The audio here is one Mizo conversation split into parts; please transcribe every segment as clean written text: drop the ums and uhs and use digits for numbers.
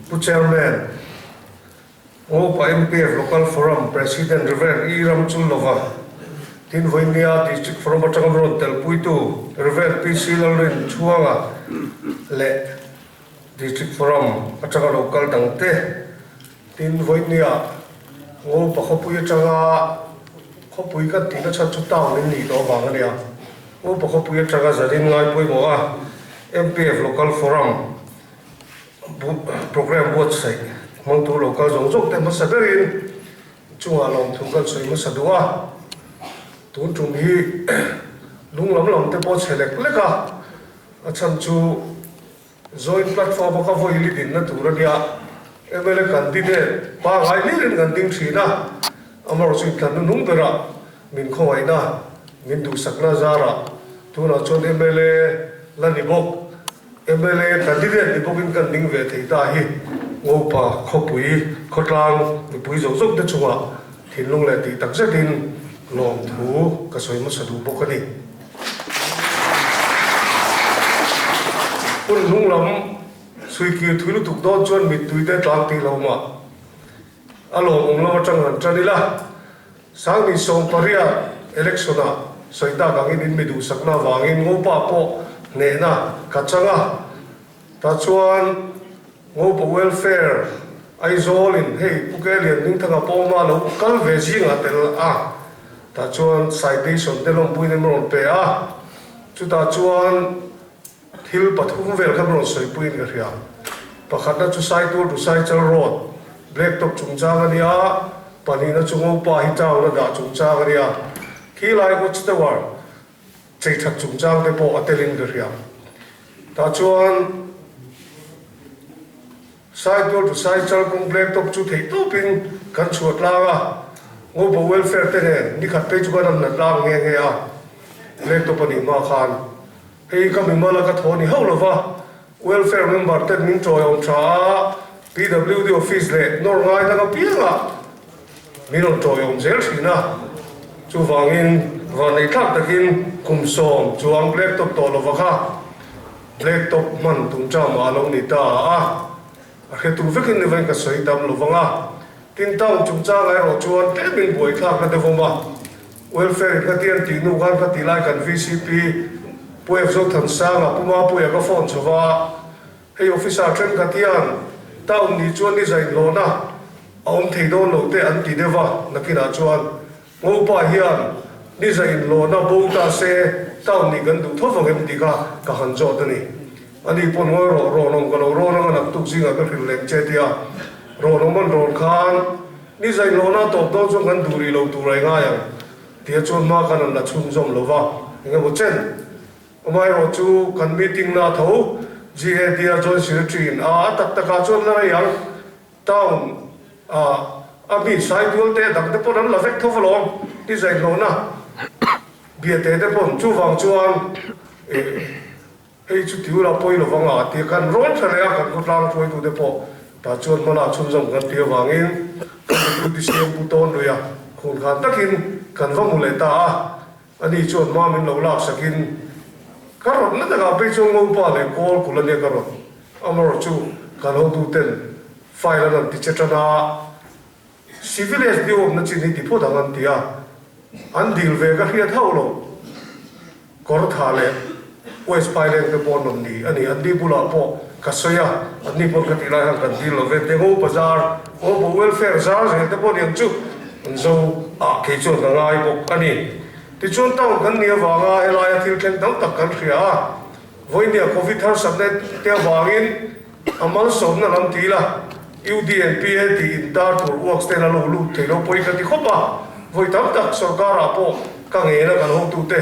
Pu Chairman, Ngopa MPF Local Forum President Rev. E. Ramchulova, tin vawinia District Forum atanga rawn telpuitu Rev. PC Lalrinchhuanga leh District Forum atanga lo kal dangte, tin vawinia Ngopa khawpui atanga khawpui kan tihna chhan chu town in nih tawh avang a nia. Ngopa khawpui atanga zanin ngai pawimawh a MPF Local Forum Programme buatsaih hmangtu lo kal zawng zawng te hmasa berin chungah lawmthu kan sawi hmasa duh a. Tun tum hi lung lam lam te pawh chhe lek lek a, a chhan chu Joint Platform a ka vawi li dinna tur a nia. Mla candidate pangngai hlirin kan ding thin a, amaherawh chu inthlanna nung berah min khawngaihna, min duhsakna zarah tunah chuan mla la ni bawk. Mla candidate ni bawkin kan ding ve thei ta hi Ngopa khawpui khawtlang mipui zawk zawk te chungah thinlung leh tih tak zetin lawmthu ka sawi hmasa duh bawk a ni. Hun hnung lam chhuikir thui lutuk dawn chuan mittui te tlang tih lo mah a lawmawm lam atang han tan ila. Sangni 18 election-ah sawi tak angin in mi duhsakna avangin Ngopa pawh hnehna ka chang a, tah chuan Ngopa Welfare Aizawl-in hei Pu Kelian Hmingthanga pawma lo kal ve zingah tel a, tah chuan citation te lawmpuiin an rawn pe a, chutah chuan thil pathum vel kha an rawn sawipuiin ka hria. Pakhatna chu Saitual to Saichal Road, Blacktop chungchang a nia, Pahnihna chu Ngopa hi town a dah chungchang a nia. Khi lai Watch Tower chei that chungchang te pawh a telin ka hria. Tah chuan Saitual to Saichal kawng Blacktop chu theih tawpin kan chhuah tlang a, Ngopa Welfare te nen nikhat phei chu kan an la tlang nghe nghe a, Blacktop a nih hma khan. Hei ka mimal a ka thaw ni hauh lova, Welfare member ten min tawiawm tha a, PWD office leh nawr ngai dang apiangah min rawn tawiawm zel thin a. Chuvangin vanneihthlak takin kum sawm chuang blacktop tawh lova kha blacktop hman tum tama a lo ni ta a, a hretu vekin ni vain ka sawi dam lovang a. Tin town chungchangah erawh chuan tlemin buaithlak na deuh awm a. Welfare in ka ti an tih hnu khan ka ti lai kan vcp Pu F Zothansanga Pu Mapuia ka phone chho va, hei officer thenkhat hian town nih chuan ni zain hlawhna a awm thei dawn lo te an ti deuh va, nakinah chuan Ngopa hian ni zain hlawhna bo ta se town nih kan duh tho vang em tih kha ka han zawt a ni. Ani pawn ngawi rawh rawn awm ka lo rawn anga naktuk zingah ka hrilh leng che tia rawn awm an rawn khan Ni zaih lohna tawp dawn chuan kan duh rih lo tur a i ngai ang tia chuan hma kan an la chhunzawm lo va, eng emaw chen. Amaherawh chu kan meeting na tho GAD a Joint Secretary in a a tak takah chuan la rei ang town ah a mi Saitual te dang te pawn an la vek tho alawm ni zaih lohna biate te pawn chuvang chuan eh Hei chu ti ula pawi lovang a tia kan rawn tha leh a, kan khawtlang hruaitute pawh tah chuan hmala chhunzawm kan ti avangin kan Deputy CM Pu Tawn Luia khun khan takin kan va hmu leh ta a, ani chuan hma min lo laksakin ka rawt na takah phei chuan Ngopa leh Kawl kulh ania ka rawt, amaherawh chu kan hotuten file an han ti che tan a, Civil SDO awmna chin hi ti phawt ang an ti a, an dil ve ka hriat hauh lo. Kawr tha leh West Phaileng te pawh an rawn ni a ni. Anni bulah pawh ka sawi a, anni pawn ka tih lai khan kan dil lo ve. Te Ngo Bazar, Ngo Welfare zar zel te pawh niang chu an zo ah kei chuan ka ngai bawk a ni. Tichuan town kan nih avanga helaia thil thleng tam tak kan hria a, vawinia Covid harsatna te avangin A malsawmna lam ti ila, UDNPA tih intar tur works ten a lo lut thei lo pawhin ka ti khawp a, vawi tam tak sorkarah pawh ka ngen a kan hotute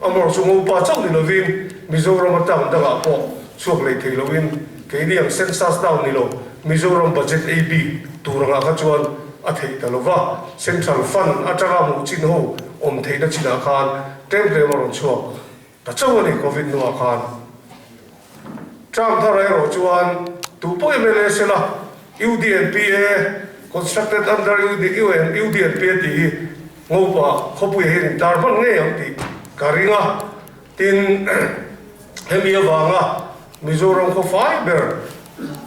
amawr chu Ngopa chauh ni lovin Mizoram a town dangah pawh chhuak lei thei loin keini ang census town ni lo Mizoram budget ei bik tur angah kha chuan a theih ta lova, central fund atanga hmuh chin ho awm theihna chinah khan tlem tlem a rawn chhuak ta chauh a ni Covid hnuah khan. Term thar erawh chuan tu pawh mla sela UDNPA constructed under UDNPA tih hi Ngopa khawpuiah hian intar hman ngei ang tih ka ring a. Tin, hemi avanga Mizoram khaw fai ber.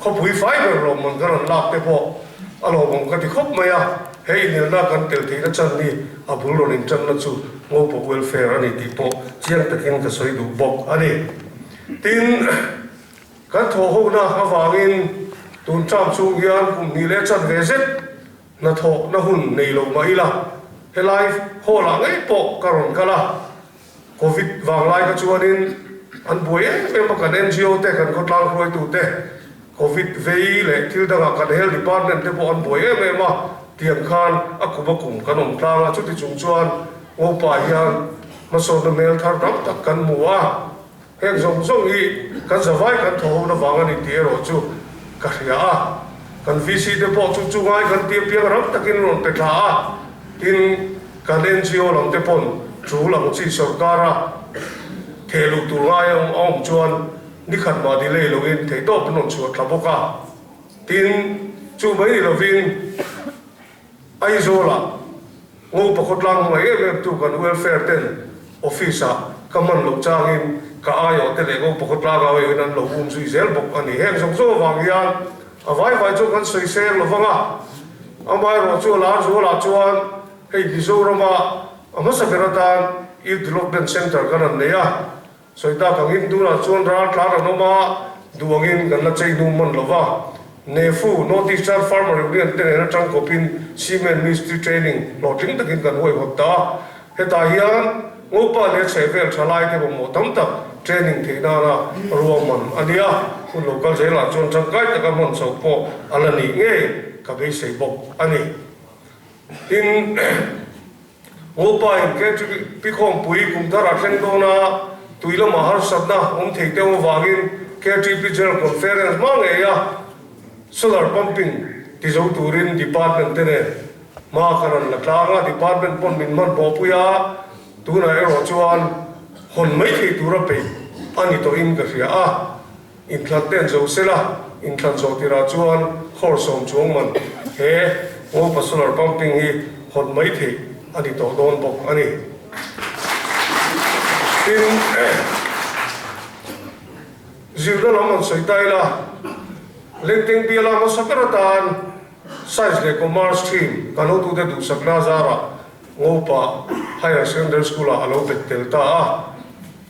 Khawpui fai ber lawmman kan rawn lak te pawh a lawmawm ka ti khawp mai a, he inelna kan tel theihna chan hi a bul rawn intanna chu Ngopa Welfare a ni tih pawh chiang takin ka sawi duh bawk a ni. Tin, kan thawhhona avangin tun term chhung hian kum hnih leh chanve zet hnathawhna hun nei lo mah ila, helai hall ah ngei pawh ka rawn kal a. Covid vanglai kha chuanin an buai em em a, kan NGO te, kan khawtlang hruaitu te, Covid vei leh thil dangah kan Health Department te pawh an buai em em a, tiang khan a kum a kum kan awm tlang a, chuti chung chuan Ngopa hian hmasawnna hmel thar tam tak kan hmu a. Heng zawng zawng hi kan zavai kan thaw ho na vang a ni tih erawh chu ka hria a. Kan VC te pawh chu chu ngai kan ti apiang ram takin rawn pe thla a, tin kan NGO lam te pawn tul ang chi sorkara theh luh tur ngai a awm chuan nikhat mah delay loin theihtawp an rawn chhuah thla bawk a. Tin, chu mai ni lovin. Aizawlah Ngopa khawtlang hmangaih em em tu kan welfare ten office ah ka hman loh changin ka aiawh te leh Ngopa khawtlang au aiawhin an lo um zui zel bawk a ni. Heng zawng zawng avang hian a vai vai chu kan sawi seng lo vang a, amaherawh chu a lar zualah chuan hei Mizorama a hmasa ber atan Youth Development Centre kan han nei a, Sawi tak angin tunah chuan ral tlan an awm a, duh angin kan la chei hnu hman lo va. Nefu, North Eastern Farmer Union te nen atang kawpin Cement Mistri Training hlawhtling takin kan huaihawt ta a. Hetah hian Ngopa leh chhehvel thalai te mamawh tam tak training theih nana ruahman a nia. Hun lo kal zelah chuan tangkai taka hman chhoh pawh a la nih ngei ka beisei bawk a ni. Tin. Ngopa in KTP khawmpui kum thar a thleng dawn a, tui lama harsatna awm thei deuh avangin KTP General Conference hma ngei a solar pumping ti zo turin department te nen hma kan rawn la tlang a, department pawn min hman bawhpui a, tunah erawh chuan hawn mai thei tura peih a ni tawhin ka hria a. Inthlan ten zo sela, inthlan zawh tirah chuan khawr sawm chuang man he Ngopa Solar Pumping hi hawn mai theih a ni tawh dawn bawk a ni. Tin, zirna lam an sawi ta ila, Lengteng biala hmasa ber atan Science leh Commerce team kan hotute duhsakna zarah Ngopa Higher Secondary School-ah a lo bet tel ta a.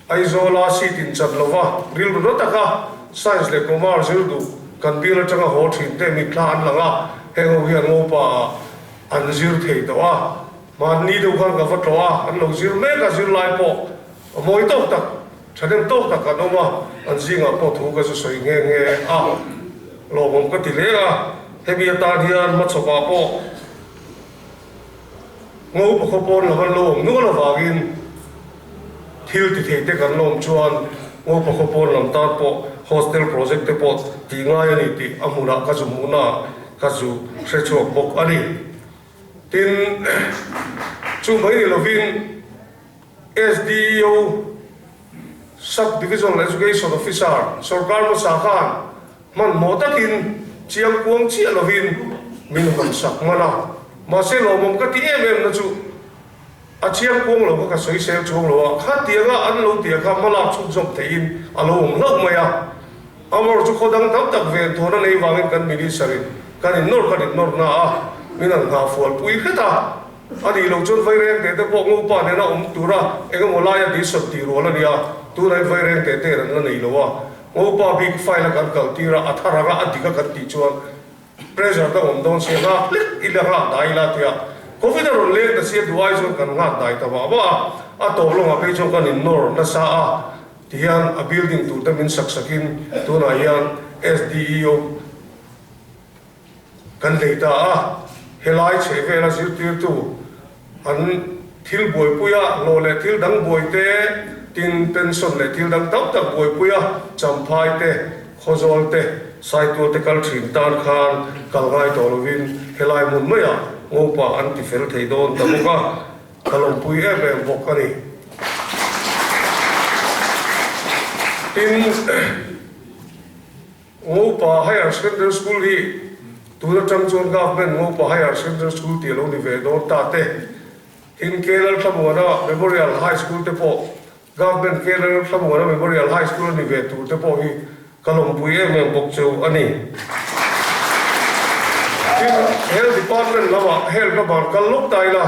Aizawla seat inchat lova rilru na taka Science leh Commerce zir duh kan bial atanga haw thin te mitthla an lang a, heng ho hian Ngopa ah an zir thei tawh a, mahni deuh khan ka va tlawh a, an lo zir mek a, zirlai pawh a mawi tawk tak, thahnem tawk tak an awm a, an zingah pawh thu ka zu sawi nghe nghe a, lawmawm ka ti hle a, hemi atan hian hmachhawpah pawh. Ngopa khaw pawn lam an lo awm nual avangin thil ti thei te kan la awm chuan Ngopa khaw pawn lam tan pawh hostel project te pawh tih ngai a ni tih a hmunah ka zu hmuhna ah ka zu hre chhuak bawk a ni. Tin, chu mai ni lovin SDEO, Sub Divisional Education Officer, sorkar hmasa khan Hmanhmawh takin chiang kuang chiah lovin min hawn sak hman a, mahse lawmawm ka ti em em na chu a chiang kuang lo kha ka sawi sel chuang lo a, khatianga an lo tia kha hmalak chhun zawm theihin a lo awm hlauh mai a. Amor chu khaw dang tam tak ven thawn a nei vangin kan minister in kan innawr kan innawr na a, min han nghah fual pui hret a, a nih loh chuan vaireng teh te pawh ngopa nena awm tura eng emaw laia disawt tih rual a nia, tunah hian vaireng teh te an la nei lo a. Ngopa bik file a kan kal tir a, a thar anga a dik a kan tih chuan pressure dang awm dawn sia nghak hlek ila nghak dai ila tia Covid a rawn leng ta sia duh ai chuan kan nghak dai ta vah vah a, a tawp lawngah phei chuan kan innawr nasa a tihian a building tur te min sak sakin tunah hian SDEO Kan nei ta a, helai chhehvela zirtirtu an thil buaipui a, hlawh leh thil dang buai te, tin pension leh thil dang tam tak buaipui a, Champhai te, Khawzawl te, Saitual te kal thin tan khan kal ngai tawh lovin helai hmun maiah Ngopa an ti fel thei dawn ta bawk a, ka lawmpui em em bawk a ni. Tin. Ngopa Higher Secondary School hi tun atang chuan Government Ngopa Higher Secondary School tih a lo ni ve dawn ta te. Tin, K Lalthlamuana Memorial High School te pawh Government K Lalthlamuana Memorial High School a ni ve tur te pawh hi. Ka lawmpui em em bawk chu a ni. Tin, Health Department lamah Health na ban kal lawk ta ila,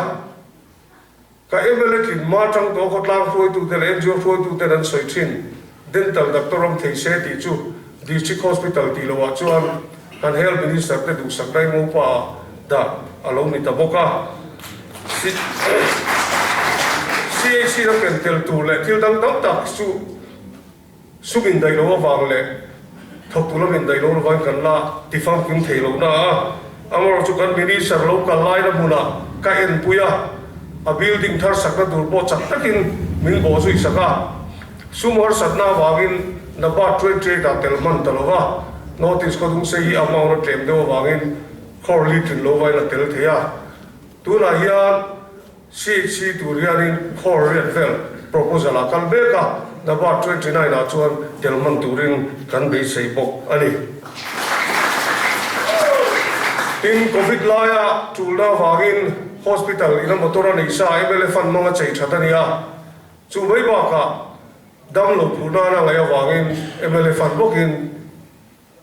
ka mla tlin hma atang tawh khawtlang hruaitute leh NGO hruaituten an sawi thin, Dental Doctor awm thei se tih chu District Hospital tih lohah chuan kan Health Minister te duhsak daih ngopa ah dah a lo ni ta bawk a. CHC na ken tel tur leh thil dang tam tak chu Sum indaih loh avang leh thawktu lam indaih loh lovangin kan la tifamkim thei lo na a, amaherawh chu kan Minister lo kal laina hmunah ka enpui a, a building thar sakna tur pawh chak takin min bawh zui sak a. Sum harsatna avangin Nabad Trade Trade ah tel hman ta lo va, Notice Khawdungsei hi amount a tlem deuh avangin crore li tlin lo vain a tel thei a. Tunah hian. CHC tur hianin khawl riat vel proposal ah kal mek a, Nabard 29 ah chuan tel hman turin kan beisei bawk a ni. Tin, Covid laia tulna avangin hospital ina motor a neih sa mla fund hmanga chei that a ni a, chu mai bakah damlo phur nana ngaih avangin mla fund bawkin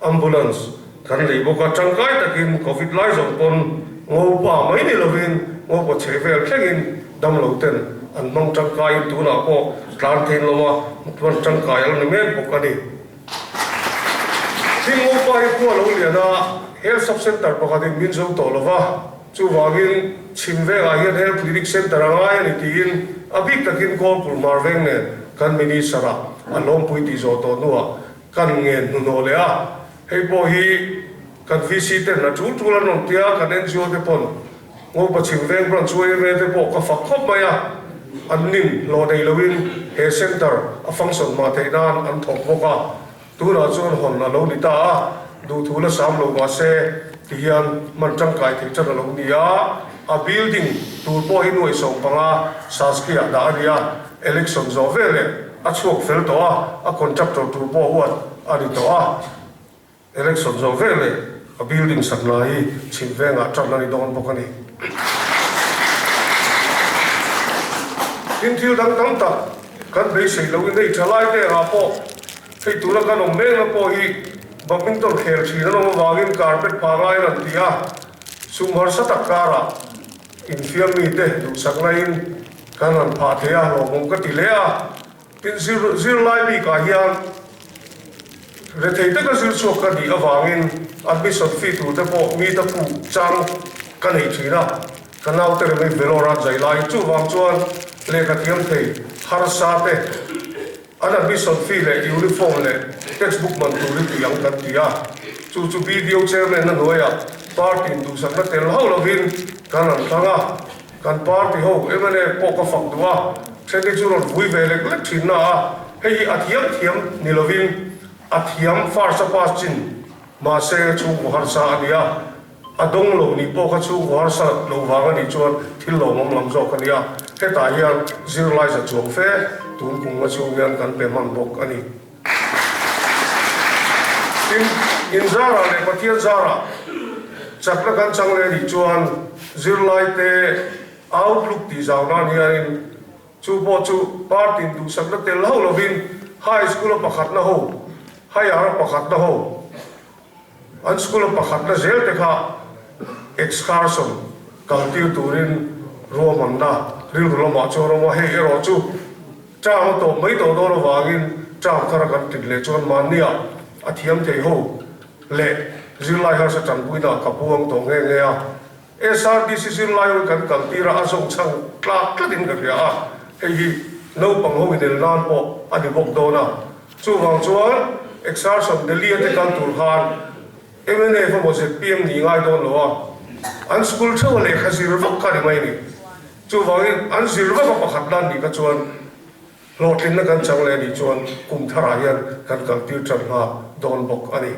Ambulance kan lei bawk a, tangkai takin Covid lai zawng pawn ngopa mai ni lovin ngopa chhe vel thlengin damlo ten an hmang tangkaiin tunah pawh tlan thein lo a, hman tangkai a lo ni mek bawk a ni. Thing ngopa hi khua lo lian a, Health Sub Centre pakhatin min zo tawh lo va, chuvangin chhim vengah hian Health Clinic Centre a ngai a ni tiin a bik takin Kawlpul Hmar veng nen kan Minister-ah an lawmpui tih zawh tawh hnuah Kan ngen hnuhnawh leh a, hei pawh hi kan VC ten a tul tul an rawn tia, kan NGO te pawn Ngopa Chhim Veng Branch YMA te pawh ka fak khawp mai a, an nin hlawh nei loin he centre a function hma theih nan an thawk bawk a, tunah chuan hawn a lo ni ta a, duhthu la sam lo mahse ti hian hman tangkai theih tan a lo ni a, a building tur pawh hi nuaih 15 Saski-ah dah a ni a. Election zawh veleh a chhuak fel tawh a, a contractor tur pawh huat a ni tawh a. Election zawh veleh a building sak hna hi chhim vengah tan a ni dawn bawk a ni. Tin thil dang tam tak kan beisei loin hei tha lai te ah pawh hei tuna kan awm mekna pawh hi badminton khel thin an awm avangin carpet pha ngaiin an ti a, sum harsa tak karah infiam mite duhsakna in Kan rawn phah thei a, hlawhawm ka ti hle a. Tin, zir zirlai bikah hian rethei taka zir chhuak ka nih avangin admission fee tur te pawh mi ta puk chang ka nei thin a. Ka naute rem hi Vellore a zai laiin chuvang chuan lehkha thiam thei harsa te an admission fee leh uniform leh textbook man tur hi tih ang kan ti a. Chu chu BDO chairman na hnuaiah party in duhsakna tel hauh lovin kan rawn thlang a. Kan party ho mla pawh ka fak duh a, then hi chu rawn vui ve lek lek thin na a, hei hi a thiam thiam ni lovin a thiam first a pass chin mahse chhungkaw harsa a ni a, a dawng lo nih pawh kha chhungkaw harsa lo vang a nih chuan thil lawmawm lam zawk a ni a, hetah hian zirlai za chuang fe tun kum nga chhung hian kan pe hman bawk a ni. Tin, in zarah leh Pathian zarah chakna kan chang leh anih chuan zirlaite outlook tih zau nan hianin chu pawh chu party in duhsakna tel hauh lovin high school a pakhatna ho, higher a pakhatna ho, An school a pakhatna zel te kha excursion kal tir turin ruahmanna rilru lamah chuan awm a, hei erawh chu term a tawp mai tawh dawn avangin term thar a kan tit leh chuan mahnia a thiam thei ho leh zirlai harsa tanpuina ka puang tawh nghe nghe a. SRDC zirlai ho kan kal tir a, a zawng chhang tlak tlatin ka hria a, hei hi naupang ho inel nan pawh a ni bawk dawn a. Chuvang chuan Exarson Delhi a te kal tur khan mnf emaw zpm nih ngai dawn lo a, an school theuh a lehkha zir vak kha ni mai a ni. Chuvangin an zir vak a pakhat nan nih kha chuan Hlawhtlinna kan chang leh anih chuan kum tharah hian kan kaltir tan hma dawn bawk a ni.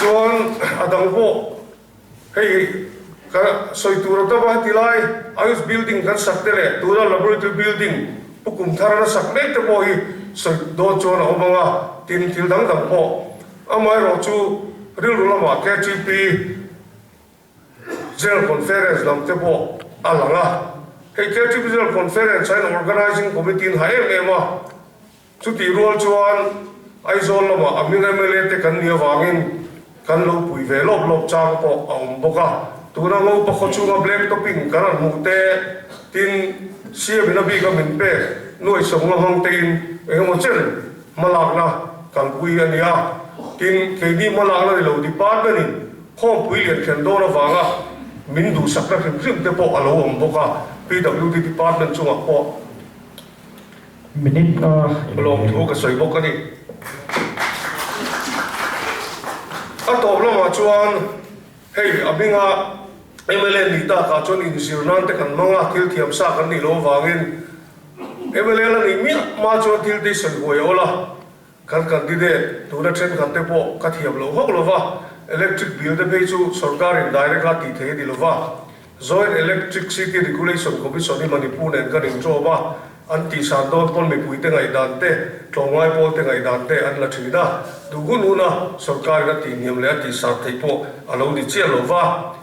Chuan a dang pawh hei ka sawi tur a tam a, heti lai Ayush building kan sak te leh tuna laboratory building pu kum thar an sak mek te pawh hi sawi dawn chuan a awm ang a, tin thil dang dang pawh amaherawh chu rilru lamah KTP General Conference lam te pawh a lang a, hei KTP General Conference a in Organising Committee in ha em em a. Chutih rual chuan Aizawl lamah a hming mla te kan nih avangin kan lo pui ve lawp lawp chang pawh a awm bawk a. Tuna Ngopa khaw chunga black topping kan rawn hmuh te, tin CM in a bika min pek nuaih sawmnga hmang tein engemaw chen hmalakna kalpui a ni a. Tin, keini hmalakna ni lo department in khawmpui lian thlen dawn avanga min duhsakna hrim hrim te pawh a lo awm bawk a, PWD department chungah pawh. Minute a in Lawmthu ka sawi bawk a ni. A tawp lamah chuan hei a hminga mla nih takah chuan inzir nan te kan hmang a, thil thiam sa kan nih loh avangin mla la nih miah hma chuan thil te i sawi huai awl a. Kan candidate tuna thenkhat te pawh ka thiam loh hauh lova, electric bill te phei chu sorkarin direct a tih thei a ni lova, Joint Electric City Regulation Commission hi Manipur nen kan intawm a, an tihsan dawn pawn mipui te ngaihdan te, tlawmngai pawl te ngaihdan te an la thin a, duh hun huna sorkarin a tihhniam leh a tihsan theih pawh a lo ni chiah lova.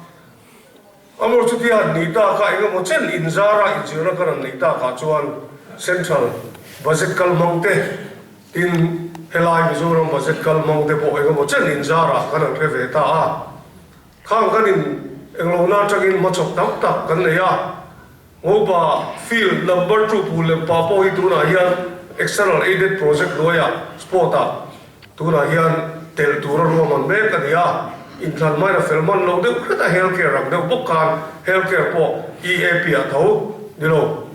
Amor chutia han nih takah eng emaw chen inzara inzirna kan han neih takah chuan Central Budget kal hmang te, tin helai Mizoram Budget kal hmang te pawh eng emaw chen inzarah kan han hre ve ta a. Khang kan in englohna atangin hmachhawp tam tak kan nei a. Ngopa Field Number Two Pu Lempa pawh hi tunah hian External Aided Project hnuaiah Sport-ah tunah hian telh tura ruahman mek a ni a, inthlan hmain a fel hman lo deuh hret a, Health Care ang deuh bawk khan Health Care pawh EAP ah tho ni lo.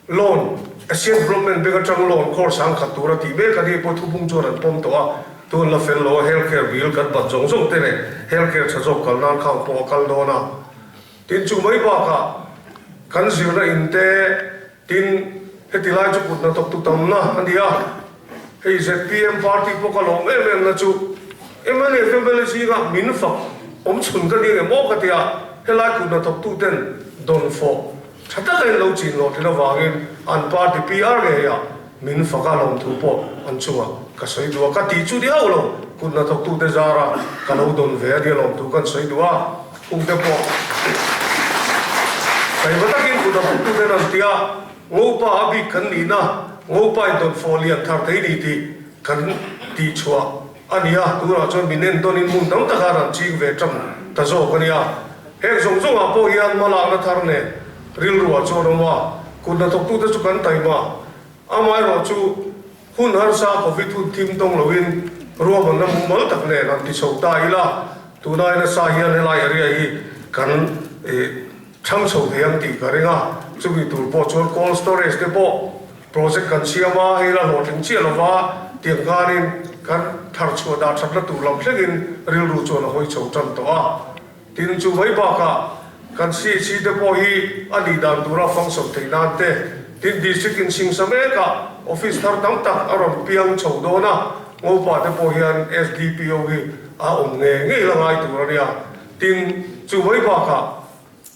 Loan, Asian Development Bank atang loan crore sangkhat tura tih mek a ni pawh thupung chuan an pawm tawh a, tun la fel lo a health care bill kan bat zawng zawng te leh health care tha zawk kal nan khang pawh a kal dawn a. Tin chu mai bakah kan zirna in te tin heti lai chu kut hnathawk tu tamna a ni a, hei zpm party pawh ka lawm em em na chu mla family zingah min fak awm chhun ka ni ang em aw ka ti a, helai kut hnathawk tu ten dawnfawh Tha taka in lo chin loh thin avangin an party PR ngeiah min fak a lawmthu pawh an chungah ka sawi duh a, ka tih chu ni hauh lo, kut hnathawktute zara ka lo dawn ve a nia lawmthu kan sawi duh a, hungte pawh taima takin kut hnathawktuten an ti a, Ngopa a bik kan nihna, Ngopa in dawn fawh lian thar thei ni tih kan tih chhuah a ni a, tunah chuan min en dawnin hmun tam takah an ching ve ṭang ta zawk a nia. Heng zawng zawngah pawh hian hmalakna thar nen rilruah chuan awm a, kut hnathawktute chu kan taima. Amaherawhchu, hun harsa Covid hun thim tawng loin ruahmanna mumal tak nen han ti chho ta ila, tunai nasa hian helai area hi kan chhang chho thei ang tih ka ring a, chumi tur pawh chuan cold storage te pawh project kan siam a, hei la hlawhtling chiah lova tiang khanin kan thar chhuah dah thatna tur lam thlengin rilru chuan a hawi chho tan tawh a. Tin, chu mai bakah kan CHC te pawh hi a nih dan tura function theih nan te, tin district in singsa mekah office thar tam tak a rawn piang chho dawn a, Ngopa te pawh hian SDPO hi a awm ngei ngei la ngai tur a nia. Tin, chu mai bakah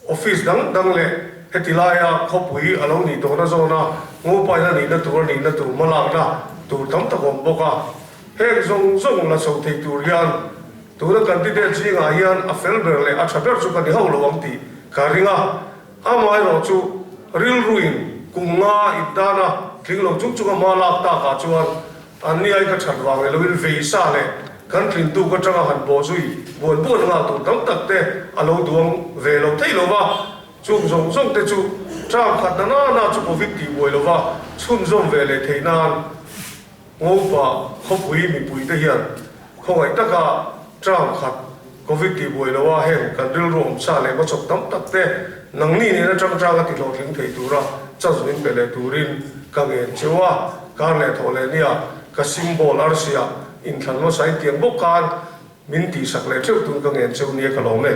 office dang dang leh heti laia khawpui a lo nih tawhna zawna Ngopa in a nihna tur a nihna tur hmalakna tur tam tak a awm bawk a. Heng zawng zawng la chho thei tur hian Tuna candidate zingah hian a fel ber leh a tha ber chu ka ni hauh lo ang tih ka ring a, amaherawh chu rilruin kum nga intana tling lo chung chunga hma lak takah chuan an ni ai ka that vang leh loin vei sa leh kan tlin tuk atanga han bawh zui buan buan nghal tur tam tak te a lo duang ve lo thei lo va, chung zawng zawng te chu term khat na na na chu covid tih buai lova chhunzawm ve leh theih nan Ngopa khawpui mipuite hian khawngaih taka term khat Covid tih buai lo a heng kan rilru awm sa leh hmachhawp tam tak te nangni nena tang tanga ti hlawhtling thei tura chance min pe leh turin ka ngen cheu a, kar leh thawh leh nia ka symbol arsia inthlan hmasa in tiang bawk khan min tihsak leh theuh tun ka ngen cheu nia ka lawm e.